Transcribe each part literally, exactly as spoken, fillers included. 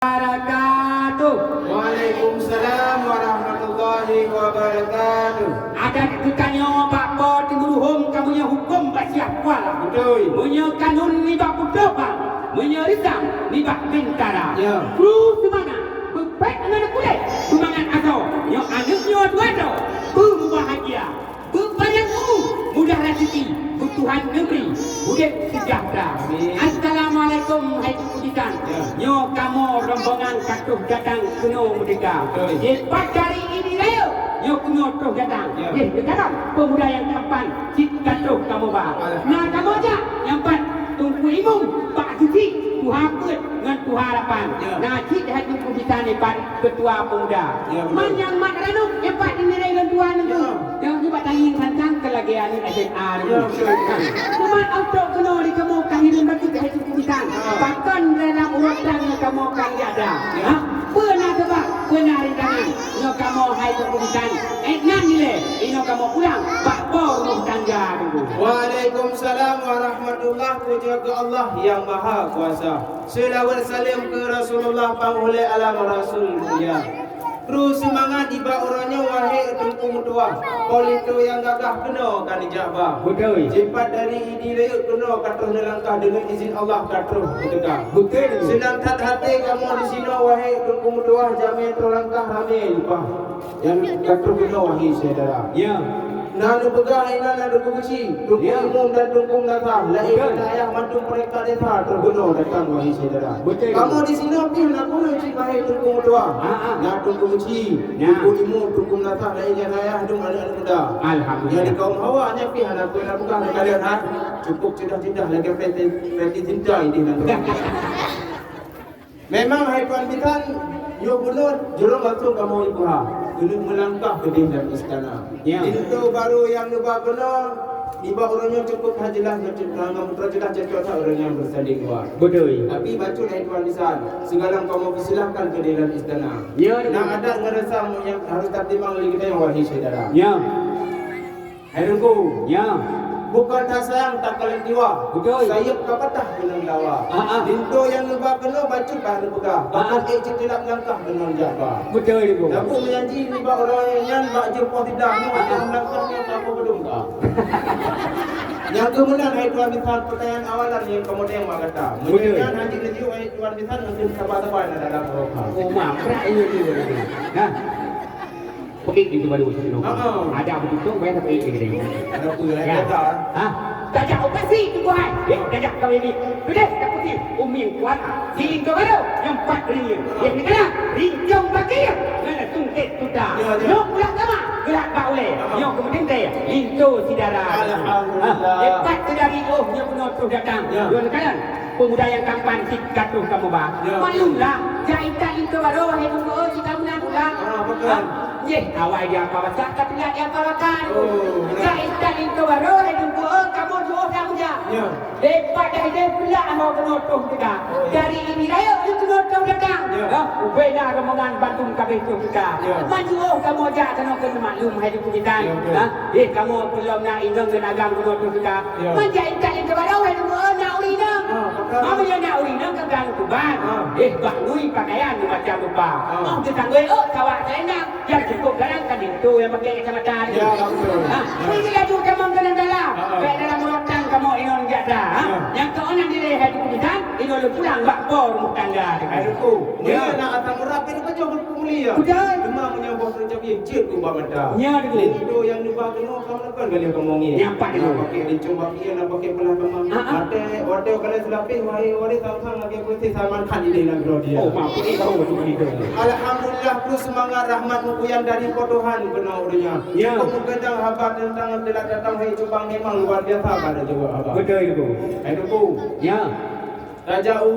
wabarakatuh. Waalaikumsalam warahmatullahi wabarakatuh. Adat geutanyoe bak Po Teungku Ruhom ka meunyoe huköm bak siah kuala. Beutôi. Meunyoe kanun nibak putroe bang, meunyoe reusam nibak bintara. Ya. Kru seumangat, beupék ngon kulét, seumangat asoe. Nyoe aneuk nyoe dua droe, beumubahgia. Beupanyang umu, mudah raseuki, beutuhan neubri, udép seujahteura. Amin. Assalamualaikum, hai Teungku Bisan. Ya. Nyoe kamoe rombongan ka troh datang keunoe meudesya. Betul. Dipat dari Idi Rayeuk, nyoe keunoe troh datang. Ya. Jih, geutanyoe peumuda nyang tampan, cit ka troh kamoe ba. Alhamdulillah. Na kamoe jak nyang pat Teungku Imum, Pak Suci, Tuha Peuet ngon Tuha Lapan. Ya. Na cit hai Teungku Bisan dipat. Keutua Peumuda. Ya, betul. Man nyang mat ranub, nyoe pat nilai lôn tuan tu. Ya. Nyang nibak tangieng santang keu lagèe aneuk S M A tu. Ya, betul. Cuma untuk keunoe di kamoe ka hireuen bacut hai Teungku Bisan. Ha. Pakon dalam urotan nyang kamoe ka jadi. Ya. Ha? Peue na sabab, peue na rintangan. Nyoe kamoe hai Teungku Bisan. Eh, nan nilai, inoe kamoe pulang bak po rumoh tangga Teungku. Waalaikumsalam warahmatullah. Puja keu Allah Nyang Maha Kuasa. Seulaweuet saleuem keu Rasulullah, panghulèe alam Rasul mulia. Kru seumangat nibak uroe nyoe, wahé Teungku meutuah, po linto nyang gagah keunoe ka neujak ba. Beutôi. Jipat dari Idi Rayeuk keunoe ka troh neulangkah, deungon izin Allah ka troh neuteuka. Beutôi. Seunang that até kamoe disinoe, wahé Teungku meutuah, jamèe troh langkah ramé leupah. Nyang ka troh keunoe, wahé syedara. Ya. Na neupeugah inan na Teungku Geuchik, Teungku Imum dan Teungku Meunasah, laén nyan ayah mandum peurintah desa troh keunoe datang, wahé syedara. Beutôi. Kamoe disinoe pih na keuneuk cit, wahé Teungku meutuah. Ha, ha. Na Teungku Geuchik, Teungku Imum, Teungku Meunasah, laén nyan ayah dum aneuk-aneuk muda. Alhamdulillah. Nyang di kaum hawa nyan pih hana peue na peugah lé kalian, ha. Cukup ceudah-ceudah lagèe peti, peti cinta idéh nan. Memang hai Tuan Bisan, nyoe bunoe jurông langsung kamoe ibuha, keuneuk meulangkah keudeh lam istana. Ya. Linto barô nyang neuba keunoe, nibak uroe nyoe cukup that jeulaih, ngon meutroh jeulaih cocok that ureueng nyang beusanding dua. Beutôi. Tapi bacut hai Tuan Bisan, sigohlom kamoe peusilahkan keudeh lam istana. Ya. Na adat ngon reusam nyang harôh tatimang lé geutanyoe, wahé syedara. Ya. Hai Teungku, ya. Bukon that sayang takalon jiwa. Beutôi. Sayeuep ka patah keunong dawa. Ah, ah. Linto nyang neuba keunoe bacut bah neupeugah. Ah, ah. Bahkan ék cit teulak langkah keunong jak ba. Beutôi, Teungku. Teungku meujanji nibak uroe nyan bak jeuem poh siblaih nyoe, ah, ah, langkah nyoe ka peubeudoh ka. Nyang keu meunan hai Tuan Bisan, peutanyaan awalan nyang kamoe tanyong bak gata. Beutôi. Meunyoe nyan hana jeuet neujaweueb hai Tuan Bisan, mungken saba-saba na dalam roh ka. Oh, ma, brat nyoe tu. Nah. Peuék linto barô sigoe. Ha, ha. Ada beututong, bayar peuék linto. Ada peuék, ya. Ada. Ha? Tajak operasi Teungku hai. Eh, tajak kawin ni. Keudeh, tak putih. Umi kuat. Di linto barô, nyang pat ringgit. Ya. Yang kena, rincong bakir. Mana tungkit tuta. Ya, ya. Nyok pula sama, gerak bak ulèe. Ha, ha. Nyok kemudian kaya. Linto si dara. Alhamdulillah. Ha, lepas tu dari oh, nyok pun terus datang. Ya. Yang kena, Peumuda nyang tampan cit ka troh kamoe ba. Ya. Maklumlah, jak intat linto barô, wahé Teungku, oh, cit ka meunan pula. Ah, betul. Ha? Yeh, awai dia apa basah, tapi dia apa makan. Oh, betul. Jak intat linto barô, wahé Teungku, oh, kamoe tuoh dak meujan. Ya. Lepas dah idéh pula, ho keunoe troh teuka. Oh, ya. Dari Idi Rayeuk, di keunoe troh datang. Ya. Ha? Ubé na rombongan bandum kabéh troh teuka. Ya. Manjuoh kamoe jak keunoe keu maklum, hai Teungku Bisan. Ya, betul. Ha? Eh, kamoe peulom na inong ngon agam keunoe troh teuka. Ya. Man jak intat linto barô, hai Teungku, oh, na ureueng inong. Ah, betul. Meunyoe na ureueng inong, ka ganggu ban. Ah. Eh, bak ngui pakaian macam rupa. Ah. Oh, teutanggôi, oh, sawak selendang. Yang cukup garang kan linto yang pakai kacamata tu. Ya, betul. Ha, ya. Pergi laju kamoe dalam-dalam. Ah, ah. Baik dalam rumah tang kamoe inong jak dah. Ha? Ya. Nyang keunan dilèe hai Teungku Bisan, inong lôn pulang bak po rumoh tangga tu. Hai Teungku, ya. Meunyoe na asam urat, pih dipajoh Teungku mulia. Betul. Cuma meunyoe boh teucabi, jeuet keu bak mata. Ya, betul. Linto nyang neuba keunoe, kamoe Kon galeh kamoe ngieng. Nyan pat tu. Na pakai rincong bakir, na pakai peulah teuma. Ah, ah. Watèe, watèe galeh seulapéh, wahé waréh, sang-sang lagèe peureuseh Salman Khan idéh nanggroe dia. Oh, mampu, eh, baru tu kan itu. Alhamdulillah, kru seumangat rahmat meukuyan dari Po Tuhan keunoe ureueng nyan. Ya. Cukup meukeudang haba teuntang teulat datang, hai Cubang, memang luar biasa pada jaweueb haba. Beutôi, Teungku. Hai Teungku. Ya. Tajak u,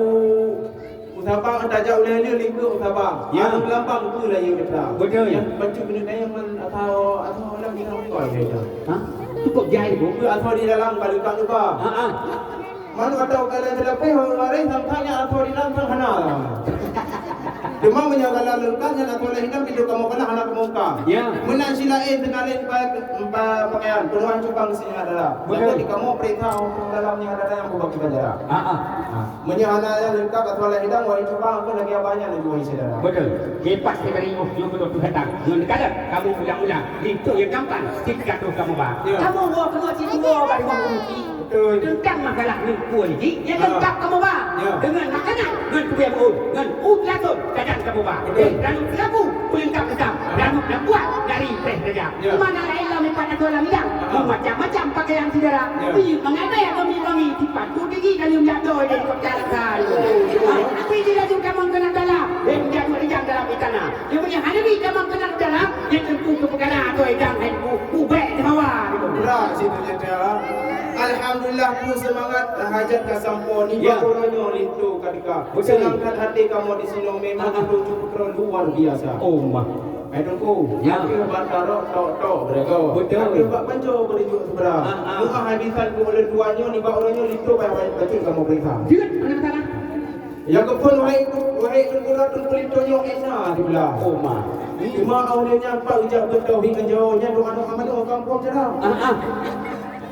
u Sabang, tajak u Lhèe Lheueh, lingkuek u Sabang. Ya. Aneuk lambang tu lah yang kata. Betul. Yang bacut keuneuk tanyong man asal, asal orang kita bukan beda. Ha? Cukup jai, Bu. Asal di dalam kalau tak lupa. Ha, ha. Mana atau kalau terlebih orang lain, sampai asal di dalam tak kenal. Teuma meunyoe galak leungkap nyan ateueh lé hidang, pintoe kamoe blah hana kamoe buka. Ya. Meunan silaén teunalén pa-, pa-, pakaian, peunoh cubang singoh dara. Betul. Tapi di kamoe peurintah ureueng dalam nyang dara nyang bubak kiban dara. Ha, ha. Ha. Meunyoe hana nyang leungkap ateueh lé hidang, wahé cubang, aku lagi abah nyan laju wahé syedara. Betul. Hebat sekali, oh, nyoe beutôi tu datang. Ngon kadang kamoe ulang-ulang, linto nyang gampang, cit ka troh kamoe ba. Ya. Kamoe woe keunoe cit woe bak rumoh guru cit. Betul. Teuntang masalah ngon kueh jih, nyang Ah. leungkap kamoe ba. Ya. Deungon makanan, ngon kupiah beuôn, ngon u teulatôn, kadang kamoe ba. Betul. Eh, ranub seulaku, peulengkap leungkap, Ah. ranub nyang buat dari preh raja. Ya. Di mana laén lom ipat ateueh lam idang, Ah. meumacam-macam pakaian syedara. Ya. Miyueb mangat bèe, wangi-wangi, sipatu tinggi, dalam jatoh dari kota Laksa. Oh, betul. Ah, tapi di laju kamoe keunan dalam, eh, jaduek rijang dalam istana. Nyang meunyoe hana bi tamong keunan dalam, nyan teungku keu peukara ateueh idang hai bu-, bubèk di hawa gitu. Brat sinoe nyata. Alhamdulillah, peue seumangat, hajat ka sampoe, nibak Ya. uroe nyoe linto ka teuka. Betul. Seunang that até kamoe di sinoe, memang Ah, ah. linto cukup luar biasa. Oh, mah. Hai teungku, Ya. até bak tarok tok-tok beureugoe. Betul. Até bak panco beureujuk seubra. Ah, ah. Doa hai bisan keu ulôn tuan nyoe, nibak uroe nyoe linto ba-, ba-, bacut kamoe peuriksa. Jeuet, hana masalah. Nyang keuphon, wahé, wahé Teungku Rot, Teungku Linto nyoe ék na siblah. Oh, ma. Teuma awaknyan pat geujak beutauhid ngon Jawa nyan, doa-doa manoe gampông cara. Ah, ah.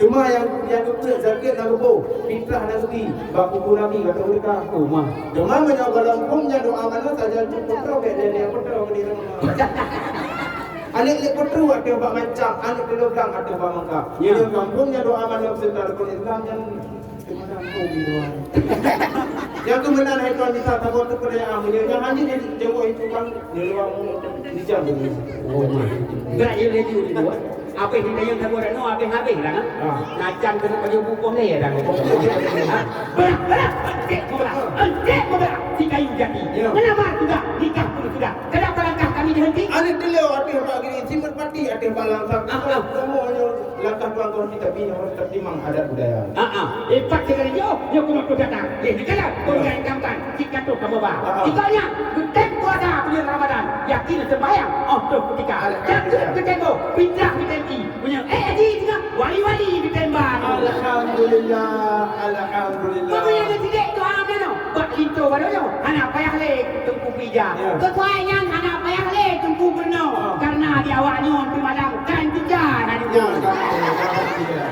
Teuma nyang, nyang geupeuet sakét na geuboh, pitrah na geubi, bak kubu Nabi ka teudeukah. Oh, ma. Teuma meunyoe gohlom phon nyan doa manoe sajan cit putroe, bèk lé-lé putroe keu di rumoh. Aneuk lé putroe ateueh bak mancang, aneuk lé blang ateueh bak mangka. Ya. Meunyoe gampông nyan doa manoe seutara rukon Islam nyan. Nyang keu meunan hai tuan, bisa saboh teupeudaya meunyoe nyang hana jeuet jaweueb itu kan di luwa mu di jam ni. Oh, ma. Gerak ye laju di luwa. Habéh di dayeueng saboh dah, no, habéh-habéh dah, kan? Ah. Macam kena baju bukoh lé dah. Ha? Berak, berak, encek berak, encek berak, si kayu jati. Ya. Meunamar sudah, nikah pun sudah. Kenapa langkah kami dihenti? Aneuk teulo ateueh bak giri, simeut pati ateueh bak langsang. Ah, ah. Kamoe nyoe Langkah tuan kon kita bina harus tertimang adat budaya. Ah, ah. Eh, pat keunan nyoe, nyoe keunoe troh datang. Eh, di dalam, peureulèe gampang, cit ka troh kamoe ba. Ah, ah. Tikoknya, geutem puasa buleuen Ramadan, yakin sembahyang, oh, troh kutika. Alhamdulillah. Jakeuet geutem boh, pitrah geutem ie. Meunyoe, eh, di tengah, wali-wali geutem ba. Alhamdulillah, alhamdulillah. Peue nyang geusidék doa nyoe, bak linto baroe nyoe, hana payah lé Teungku Ija. Ya. Keukuai nyan hana payah lé Teungku Gubernur, Ah. karena di awak nyoe pih malam kan tiga hari. Ya, kan tiga.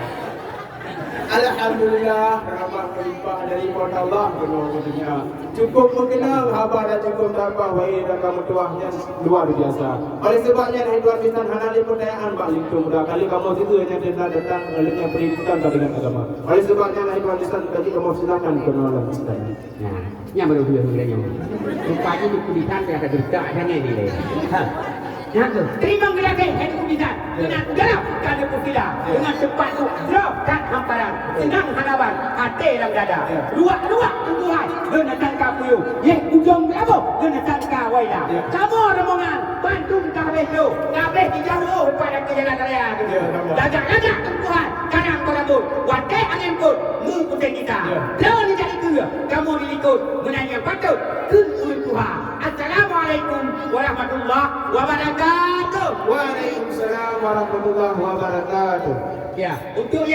Alhamdulillah, rahmat melimpah dari Allah Gubernur dunia. Cukup meukeunong haba dan cukup tabah wahai rakan meutuah nyan luar biasa. Oleh sebab nyan, hai tuan bisan, hana lé peutanyaan bak linto muda. Kali kamoe sigoe nyang teuka datang, lalu nyang peuributan ka deungon agama. Oleh sebab nyan, hai tuan bisan, tadi kamoe silakan keunoe lam istana. Nah, nyang baru dua bulan nyoe. Rupa jih Teungku Bisan dah geureutak sangai ni lé. Ha. Nyan tu. Teurimong geunaséh, hai Teungku Bisan. Keunan dalam ka neupeusila. Ya. Deungon teumpat tu, droe that hamparan. Senang hana ban, até lam dada. Ya. Luwak-luwak tuboh hai, geuneusangka puyuh. Yeh ujong beulaboh, geuneusangka waila. Ya. Kamoe rombongan, bandum ka habéh lô. Ka habéh jijak lô, rupa dak keu jalan raya. Ya, kamoe. Lagak-lagak tuboh hai, kadang beurambot. Watèe angén pôt, meuputéh gita. Ya. Droeneuh jadi keue, kamoe dilikot, meunan nyang patôt kheun ulôn tuha. Assalamualaikum warahmatullahi wabarakatuh. Waalaikumsalam warahmatullahi wabarakatuh. Ya, untuk